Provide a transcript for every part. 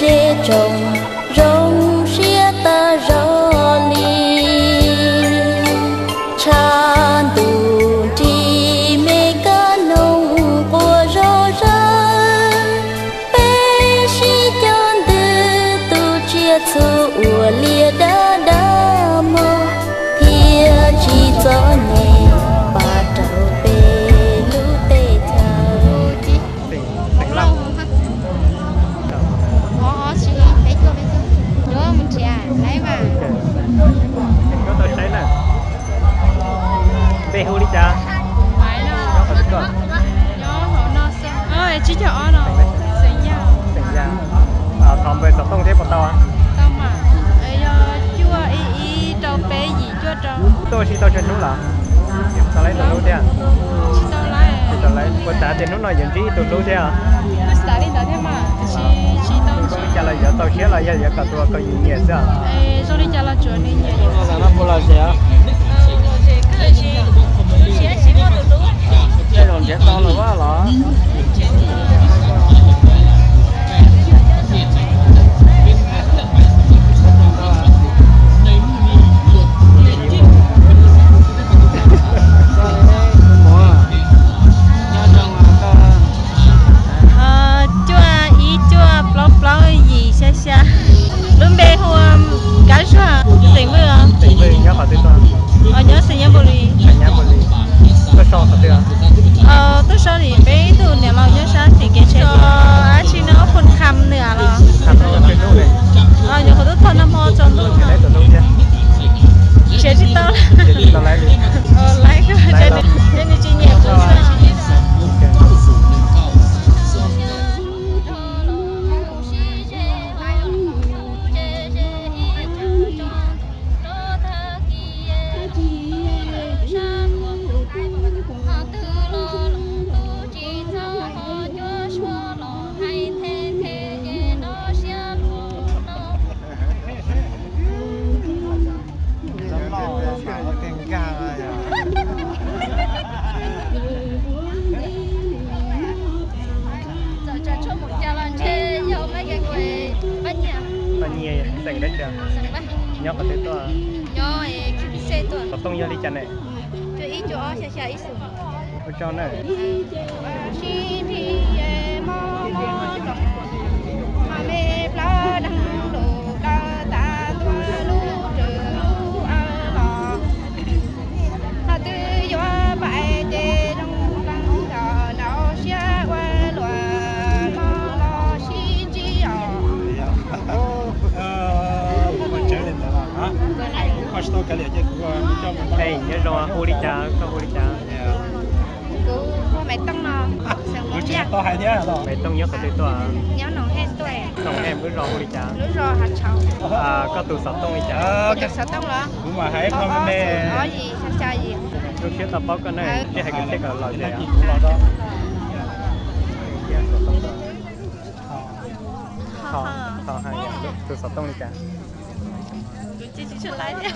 Tej tsoom zoo siab tas zog li, tshav ntuj nrig me kab noog quas zog zawg, peb sib cog ntws tus tsiaj txhu ua liaj dab dab mog, thiaj tsis txom nyem pab rau peb lub teb chaws. Npe hu li cas? Tsib caug ob no. Xeem Yaj. Thov npawg xov tooj thiab puas tau? Tau mas, yog cuaj ib ib rau peb yim cuaj rau. Tuaj sib tau tsawg hnub lawm? Tau laib tus hlub thiab? Tsis tau laib. Puas xav tias hnub no yuav ntsib ib tug hlub thiab? Kuj xav li ntawd thiab mas, tiam sis tsis tau ntsib. Zoo li cas los yuav tau siab los yog yuav kom tus koj nyiam nyiam xwb? Zoo li cas los tsuav nws nyiam yus. Tej zaum nrhiav tau los los. Cuaj ib cuaj plaub plaub yim xya xya. Lub npe hu Kab Zuag, xeem Vwj. Nyob xeem Nyab Npus Lis. Tuaj so li peb ib tug niam laus nyob sab tim kev tsheb, dab tsi no Phoo Kham nws los. Nyuam qhuav tuaj txog nag hmo tsaus ntuj no. Nrhiav tsis tau. Laib, nws tsis nyiam kuv xwb. Paj Nyiag, xeem dab tsi? Nyob qhov twg tuaj? Xov tooj yog li cas ne? Ua tsaug na. Nyob zoo, hu li cas, koj hu li cas? Kuv hu Maiv Tooj no. Maiv Tooj nyob qhov twg tuaj? Nyob Noom Hej tuaj. Noom Hej lub zos hu li cas? Lub zos Hav Tshauv. Koj tus xov tooj li cas? Kuv tus xov tooj los? Kuv mam hais koj me me. Ob yim xya xya yim. Zoo siab tau paub koj na, sib hais kwv txhiaj kom los ze. Tus xov tooj li cas? Kuv tsis tsis tshua laiv thiab.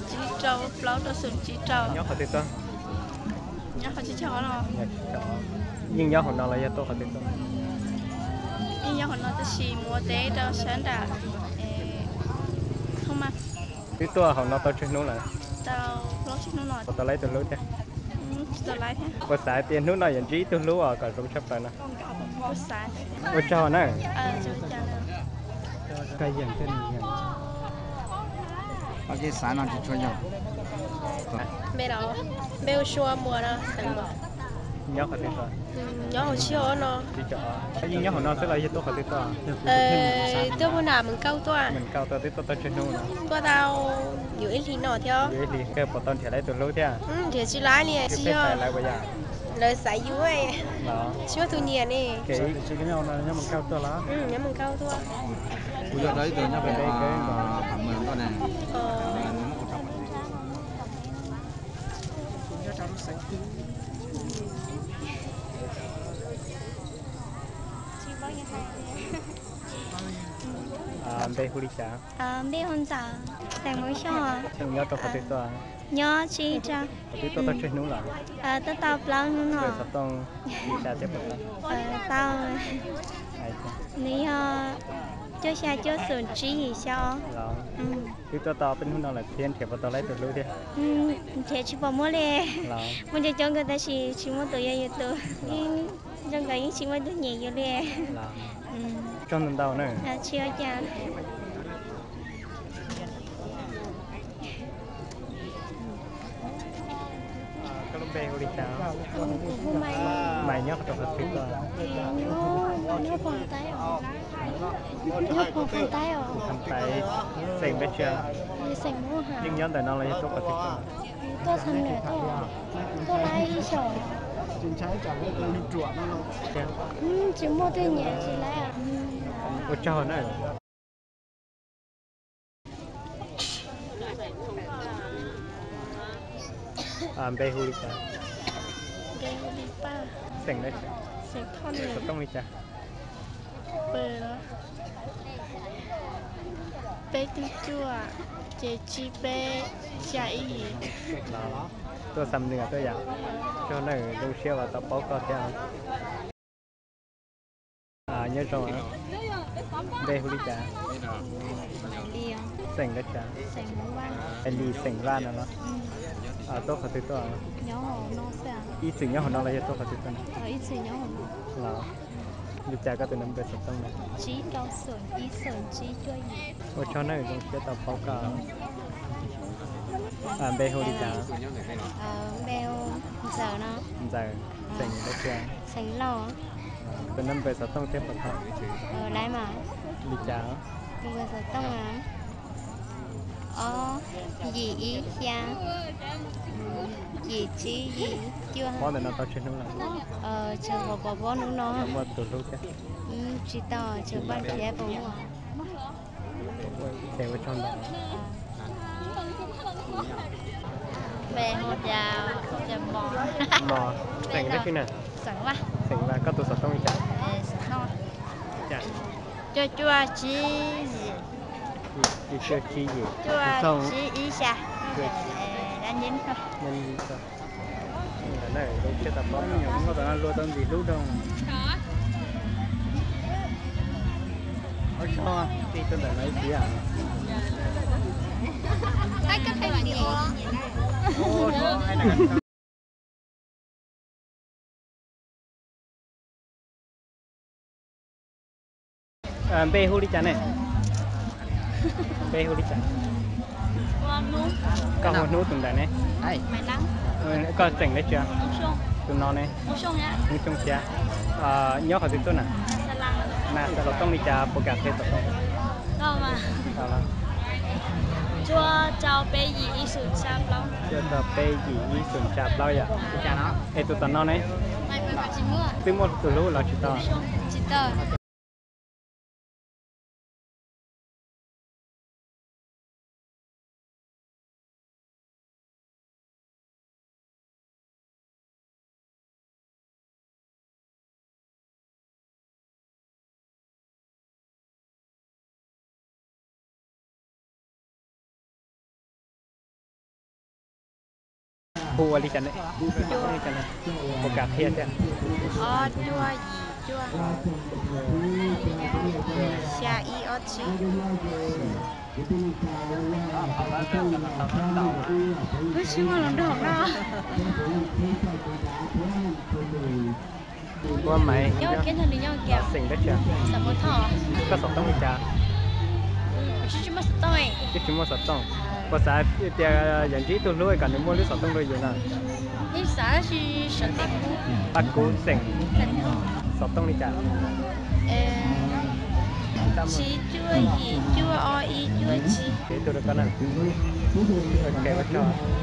Tsib rau plaub rau xoom tsib rau. Nyob qhov twg tuaj? Nyob qhov tsib caug no. Yeej nyob hauv no los yog tuaj qhov twg tuaj? Yeej nyob hauv no tab sis mus ua teb rau sab nram Thoob Maj. Twb tuaj hauv no tau tsawg hnub lawm? Tau plaub tsib hnub no. Puas tau laib tus hlub thiab? Tsis tau laib thiab. Puas xav tias hnub no yuav ntsib ib tug hlub os kom zoo tshaj plaws no? Kuv xav. Ua tsaug na. Koj yeem thiab nws yeem. Npe los? Npe hu Sua Muas no, xeem Muas. Nyob qhov twg tuaj? Nyob hauv tsib caug ob no. Yeej nyob hauv no xwb los yog tuaj qhov twg tuaj? Tuaj Mus Nam, Meem Kauj tuaj. Meem Kauj tuaj, twb tuaj tau tsawg hnub no? Tuaj tau yuav ib hlis no thiab. Yuav ib hlis kawg, puas tau nrhiav laib tus hlub thiab? Nrhiav tsis laib li, tsis yog. Lawv xaiv yus, tsis muaj tus nyiam ne. Nyob Meem Kauj tuaj. Npe hu li cas? Npe hu Ntxawm, xeem Mus Xyooj. Xeem nyob rau qhov twg tuaj? Nyob tsib rau. Qhov twg tuaj tau tsawg hnub lawm? Tuaj tau plaub hnub no. Xov tooj li cas thiab puas tau? Tau. Nws yog Cuaj xya cuaj xoom tsib yim xya. Twb tuaj tau peb hnub no lawm thiab nrhiav puas tau lawv tus hlub thiab? Nrhiav tsis pom muaj li. Muaj coob coob kawg tab sis tsis muaj tus yog yus tus. Zoo nkaus yeej tsis muaj tus nyiam yus li. Tsaug ntau ntau na. Tsis ua cas. Koj lub npe hu li cas? Kuv hu Maiv. Maiv nyob rau qhov twg tuaj? Nyob, nyob Phoos Taib os. Nyob Phoos, Phoos Taib os. Phoos Taib, xeem dab tsi? Xeem Hmoob Ham. Yeej nyob ntawm no los yog tuaj qhov twg tuaj? Tuaj Xam Nuas tuaj, tuaj lab ib xyoos. Tsis muaj twg nyiam tsis lab. Ua tsaug na. Npe hu li cas? Xeem dab tsi? Xov tooj li cas? Peb tug cuaj, ces tsib peb, xya ib yim. Tuaj Xam Nuas tuaj yom. Tsaug nawb, zoo siab uas tau paub koj thiab. Nyob zoo, npe hu li cas? Xeem dab tsi? Lis, xeem Vaj no los? Tuaj qhov twg tuaj? Ib txwm nyob hauv no los yog tuaj qhov twg tuaj? Los, li cas koj tus nab npe xov tooj no? Ua tsaug nawb, zoo siab tau paub koj. Npe hu li cas? Ntxawm no. Ntxawm, xeem dab tsi? Xeem Lauj. Tus nab npe xov tooj thiab puas tau? Li cas? Tus nab npe xov tooj, ob yim ib xya, yim tsib yim cuaj. Pob ntawm no tau tsawg hnub lawm? Tsawg pom pob hnub no. Muaj tus hlub thiab? Tsis tau, tsawg paj khiav puas muaj. Ces ua tsaug ntau. Npe hu cas? Mos. Xeem dab tsi na? Xeem Vaj. Koj tus xov tooj li cas? Cuaj cuaj tsib yim. Cuaj cuaj tsib yim. Cuaj tsib ib xya. Zoo siab tau paub, muaj tom no luag tau ntxim hlub rau. Ua tsaug, tij tuaj ntawm no ib pliag. Npe hu li cas ne? Npe hu li cas? Koj hu Hnub tus ntawm ne? Koj xeem dab tsi? Tus no ne? Hmoob Xyooj thiab. Nyob qhov twg tuaj na? Na xov tooj li cas, puas kam qhia xov tooj? Cuaj rau peb yim ib xoom xya plaub yom. Es tus tom no ne? Twb muaj tus hlub los tsis tau? Hu ua li cas ne? Puas kam qhia thiab? Ob cuaj yim cuaj, xya ib ob tsib. Wb tsis muaj los nrog no. Ua Maiv, xeem dab tsi? Koj xov tooj li cas? Twb tsis muaj xov tooj. Puas xav tias yog ntsib ib tug hlub kom nws muaj lub xov tooj rau yus na? Paj Kub, xeem, xov tooj li cas? Tsib cuaj yim cuaj ob ib cuaj tsib. Ib tug rau koj na.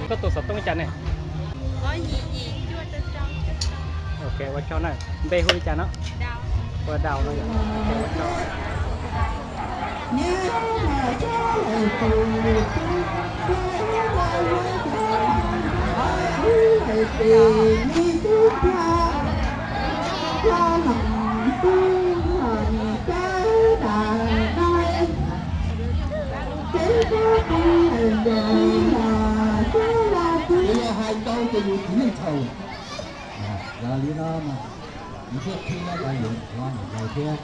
Koj tus xov tooj li cas ne? Ok, ua tsaug na. Npe hu li cas no? Ua Daus no. Yog hais tau ces yus tsis yeej thaum. Yog li no mas, yus thiaj khi no yus no mus ntau thiab.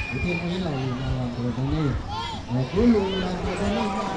Kuv thiaj muaj ib lo lus no los ntuas rau nej, kuv lus los ntuas rau nej.